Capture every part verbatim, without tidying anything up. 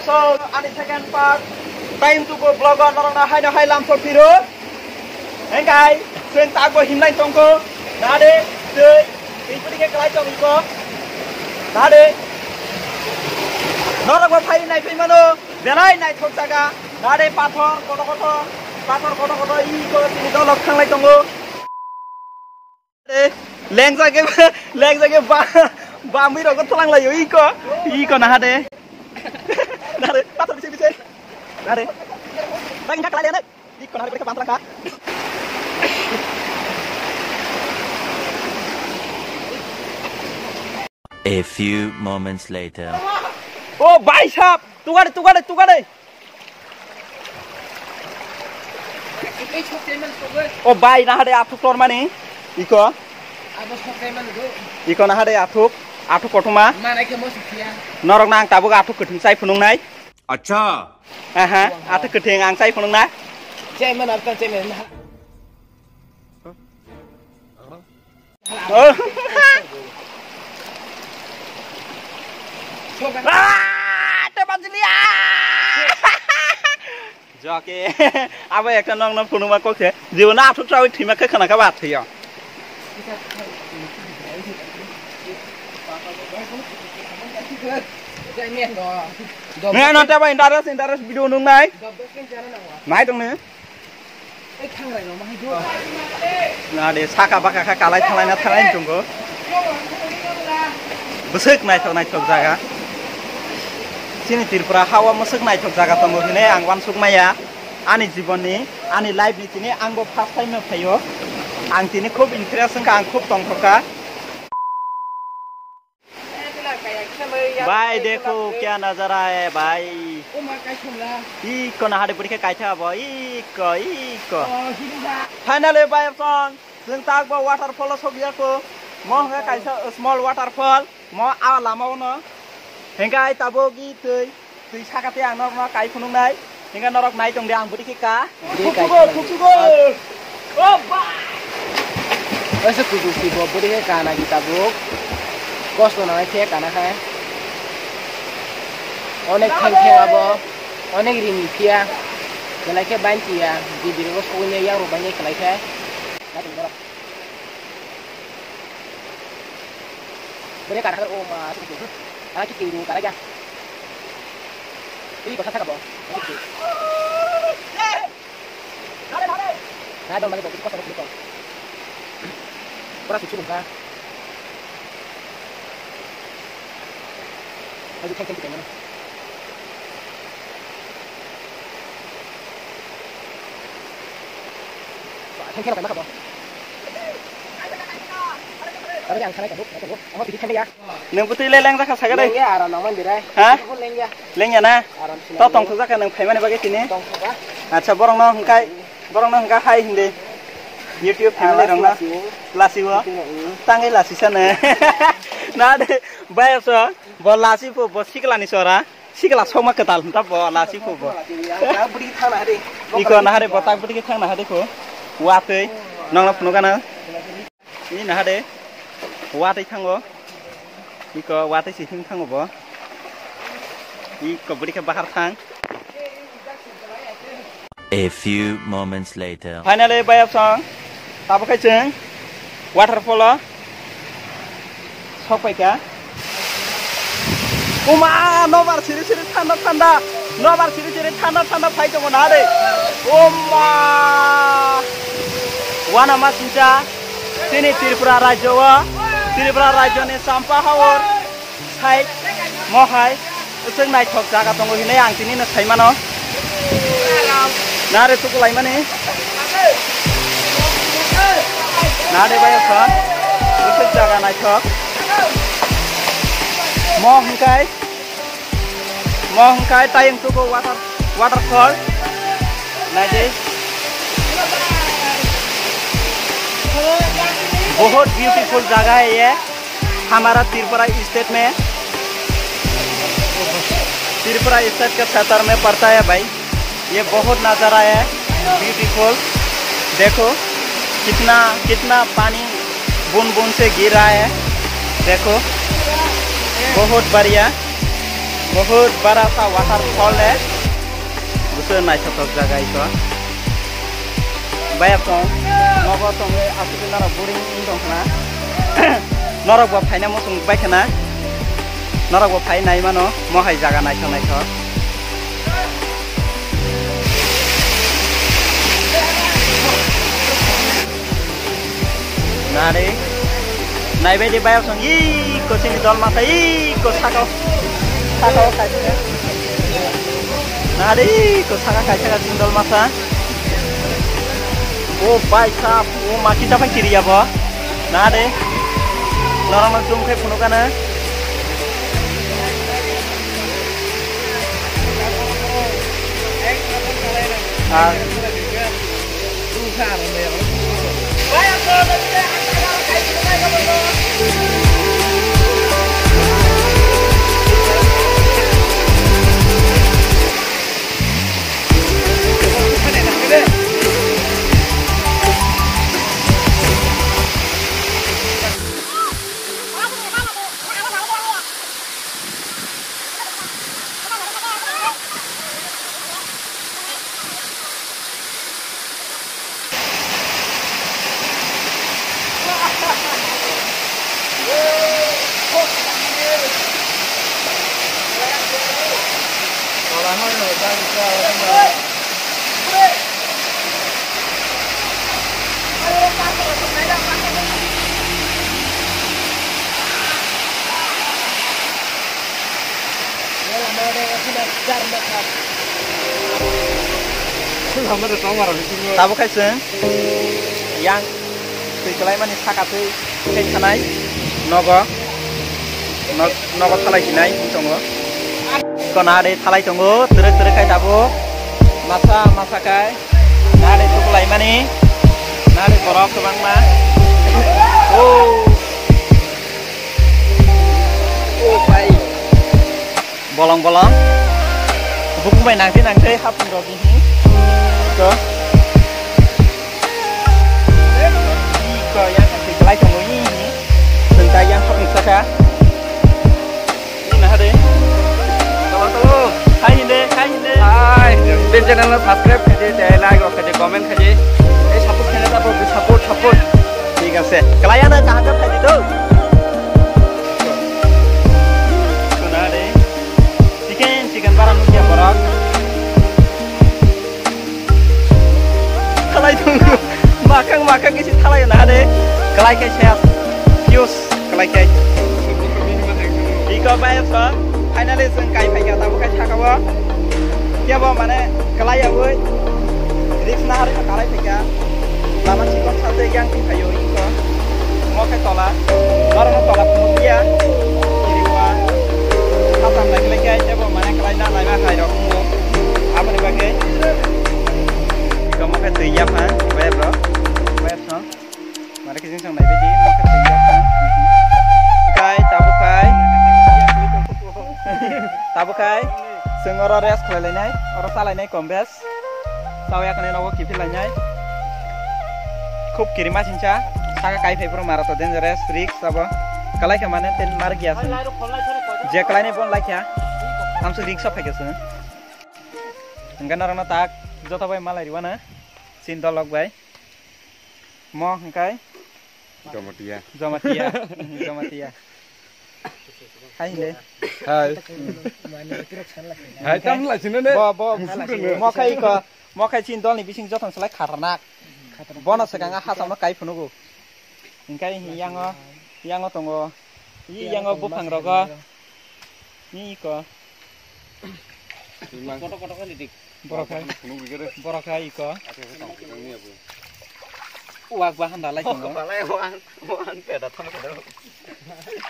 So, ani second part, time to go vlog o norokno haino hai lamso phiro. Hengkai, chwng takbo himnai tongkho. Nade, tei, tei pudi khe kwlai tong iko. Nade, norokbo phai nai phai mano, belai naithok jaga. Nade, pathor koto koto, pathor koto koto iko, tini dolok thanglai tongo. Lengjak ke, lengjak ke ba, bamwi rok tholanglaio iko, iko naha de. Nare, pathor bisi bisi. Nare. Bang tak lari ane. Iko naha de bam tholangka. A few moments later. Oh, bhai sahab, tukade, tukade, tukade. O bai, naha de athuk tormani. Iko. Iko naha de athuk, athuk kothoma. Norok nang tabuk athuk kwthwng chai phunuknai. Acha. Aha, athuk kwthwng ang chai phunukna. Oh. Ah, te bajili, ah! Joke, abo ekta nokno phunukma kok se, jibono athuk sawi thwima khe khna kha ba thwiyo. Nang ano tebo interest, interest video nungnai. Nai tongni. Na de, saka baka kha kalai thalai na thalai tongo. Bwswk naithok naithok jaga. Chini Tripura hao bwswk naithok jaga tongo hinwi ang uansuk maya. Ani jibonni, ani life ni tini ang bo first time no phaio. Ang tini khub interest wngkha, ang khub tongthokha. भाई देखो क्या नजारा है भाई। Iko naha de bwrwi khe kaitha bo, iko, iko. Finally, bai song, chwng tak bo waterfall o sogya ko. Mo hwnga kaisa small waterfall, mo a lama o no. Hengkai tabuk i twi. Twi saka tei ang norokno kai phunuknai. Hingke norok nai tong di, ang bwrwi khe ka. Bwrwi kai phunukgo, phunukgo. Phunukgo. O ba! Oise kuchuk si bo bwrwi khe ka nagi tabuk. Kosto nangnai khe kana khai. Onek thang khe abo. Onek rini phiya. Belai khe bain phiya. Bibiri bo sogwi ya, yak rok bain khe kwlai khe. Naitong borok. Bere kara kara o ma, sik sik. Kara kik kik kara kya. Ini kota saka bo. Nah, dong lagi bo, ini kota saka bo. Pura suci muka. Lagi ceng ceng kita mana? Wah, ceng ceng apa bo? Tadi yang sana itu, itu, itu. Nwng bwtwi le lengjakha saka de? Lengya, aram nang man birai. Ha? Lengya. Lengya na? Aram sinai. To tongthok jakha nwng phaimani bagwi tini? Tongthok ba? Acha, borok no hwnkhe, borok no hwnkhe hai hindi. YouTube family rok no. Lasi o. Tangwi lasi sano. Na de, bayar so, bo lasi po, bo sikla ni sora. Sikla sokma kwtal hwnta bo lasi po bo. Iko nahare bo tak bwtwi khe thang nahare ko. Watwi, nongno phunukgana. Ni naha de, watwi thango. Iko watwi se him thango bo. Iko bwrwi khe bahar thang. A few moments later. Finally, bayap song. Tabo khai chwng waterfall o sok pai kha. Uma, nobar siri siri thanda thanda. Nobar siri siri thanda thanda phai tongo na de. Uma. Wana ma sincha. Chini Tripura rajyo o, Tripura rajyo ni Champa Haor side mohai, bwswk naithok jaga tongo hinwi ang tini no sai mano. Nare tuku lai mani. Nare bai sa, bwswk jaga naithok. Mo hwnkhe Mo hwnkhe tayung tugo water, waterfall. Naidi. बहुत ब्यूटीफुल जगह है ये। हमारा त्रिपुरा स्टेट में, त्रिपुरा स्टेट के क्षेत्र में पड़ता है भाई। ये बहुत नज़ारा है, ब्यूटीफुल। देखो कितना, कितना पानी बूंद बूंद से गिर रहा है। देखो, बहुत बढ़िया। Bahut bara sa waterfall ne. Buso naithotok jaga ito. Bayap tong, nogo tongwi aswk norok boring wng tong khna. Norok bo phaina muchung bai khna. Norok bo phai nai mano, mo hai jaga naithok naithok. Nari. Naibai di bayar song, iko chini dol masa, iko sakao. Sakao kaisa. Nari, iko saka kaisa ka chini dol masa. O bhai sahab, o maki chapai kiri ya bo. Nari. Norok no zoom khai phunukana. Ah. Tabuk khai chwng yang twi kwlaimani saka twi khai thanai nogo, nog-, nogo thalai sinai wng tongo. Kona de thalai tongo, twrwk twrwk khai tabuk masa masa khai. Nari tuklaimani, nari borok kwbangma. Oh. Oh, bai. Bolong bolong. Buku bai nangti nangti hapung rok ini. Ko. Ko yang kaki belai tongo ini. Tengkai yang hapung saka. Ini nah deh. Tolong, tolong. Hai hindi, hai hindi. Hai. Pin channel no subscribe khaidi, tei like rok khaidi, comment khaidi. Ei support khaina ta bo support, support. Thik ase. Kalai ano kaham khaidi do. Suna de. Chicken, chicken bara nungya borok. Thalai tongo. Makhang makhang kisi thalai na de. Kalai kai ses. Views kalai kai. Iko bayar song. Finally song kai phai ka tamo kai thaka bo. Kebo mane kalai aboi. Risk na hari kalai phai ka. Lama chikon salte yang twi phaio iko. Mo khe tola. Norokno tola phunukliya. Kiriwa. Hatam lai lai khe tebo mane kwlai na lai ma hai rok mo. Aboni bagwi. Iko mo khe twi yapha. Bayar bro. Bayar song. Mare khe jing song nai bidi. Mo khe twi yapha. Kai tabuk khai. Tabuk khai. Chwng oro rest khlai lainai. Oro cha lainai kom bes. Tao yakni nogo kiphil lainai. Khub kirima sincha, saka kai phai phuru mara to dangerous, risk abo. Kalai kha mane ten mar gya sung. Je kalai ni bon lai kha. Amsu risk phai kha sung. Hingke norokno tak joto bai malai riwana. Chin dolok bai. Mo hingkai. Jamatia. Jamatia. Jamatia. Hai hinde. Hai. Hai, tam lai sino ne. Bo, bo, mo khai ko, mo khai chin dol ni bising jothon selai kharnak. Bono segang a hasam no kai phunugo. Hingkai yango, yango tongo. Yi yango buphang rogo. Ni ko. Koto koto kali dik. Borok hai. Borok hai iko. Wak bahan dalai tongo. Balai wan, wan peda thang peda.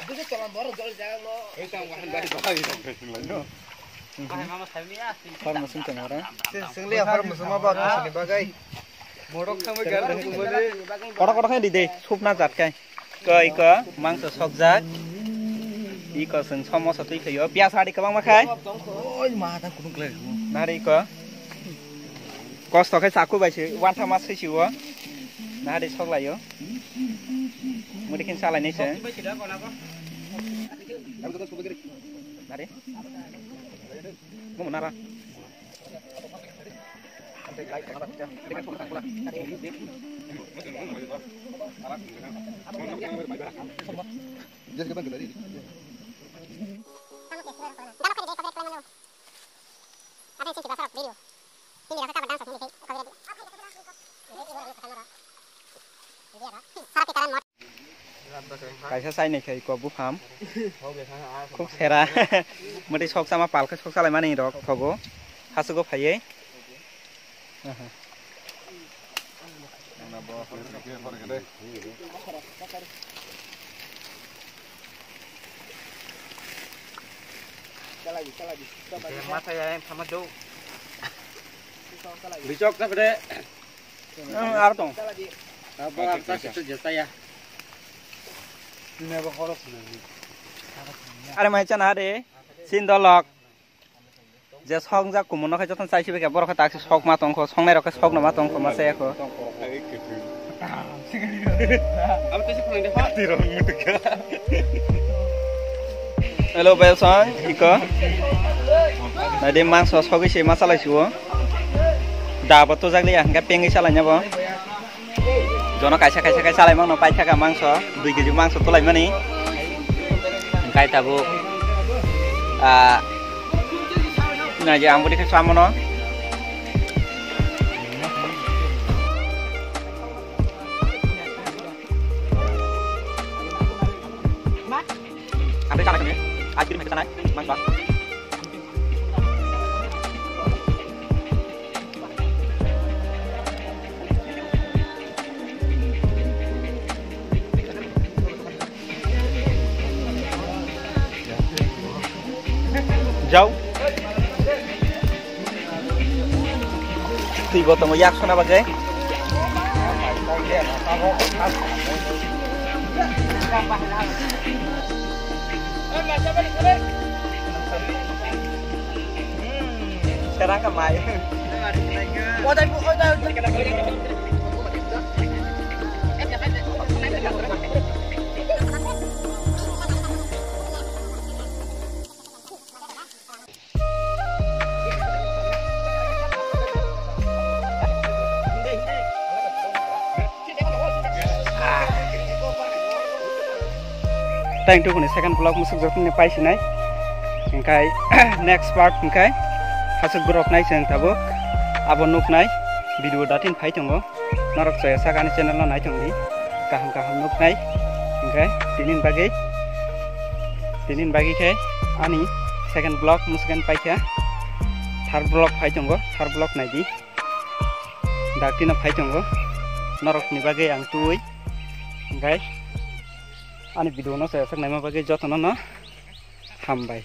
Bisa tolong borok jol jaga mo. Ei tang bahan dalai dalai tang peda lai no. Bahai mama sami ya. Har masung tong ora. Sing liya har masung ma ba kasani bagai. Borok thang bai gar kumani. Koto koto khai di de, supna jat kai. Ko iko mangso sokjak. Iko chwng somoso twi phaio. Piyas hari kwbangma khai. Oi, ma ta kunu klai. Nari iko. Kosto khai chaku bai se wantha ma swi siwo. Nari sok laio. Mudi khin salai nai se. Nari. Kaisa chaini khai kok buphang. Khuk sera. Mwtwi sok chama pal khe sok chalaimani rok thogo. Hasugo phaiwi. Richok ta bede. Ang ar tong. Abo ang ta situ jeta ya. Are mai chana de. Sin dolok. Je song jak kumun no khe joto chai sibe khe borok khe taksi sok ma tong kho, songnai rok khe sok no ma tong kho ma se kho. Hello, Belson, iko. Nadi mangso sogwi se ma salai siwo. Da bo to jak liya, hingke pengwi salai nya bo. Jono kaisa, kaisa, kaisa salai mangno paithaka mangso, dui kg mangso tulaimani. Hingkai tabuk, ah, naji ang budi khe samono. Ang tei sanai kami, ice cream hai sanai, mangso. Jau. Twi bo tongo yak sona bagwi. Serang ka mai. Tang tukuni second vlog musuk jotoni pai sinai. Hingkai next part hingkai hasuk borok nai se tabuk abo nuknai video datin phai tongo. Norok chaya saka ani channel no nai tongdi. Kaham kaham nuknai. Hingkai tinin bagwi, tinin bagwi khe ani second vlog musuk paikha. Third vlog phai tongo, third vlog naidi. Daktino phai tongo. Norokni bagwi ang twi. Hingkai ani video no chaya sak naima bagwi jotono no hambai.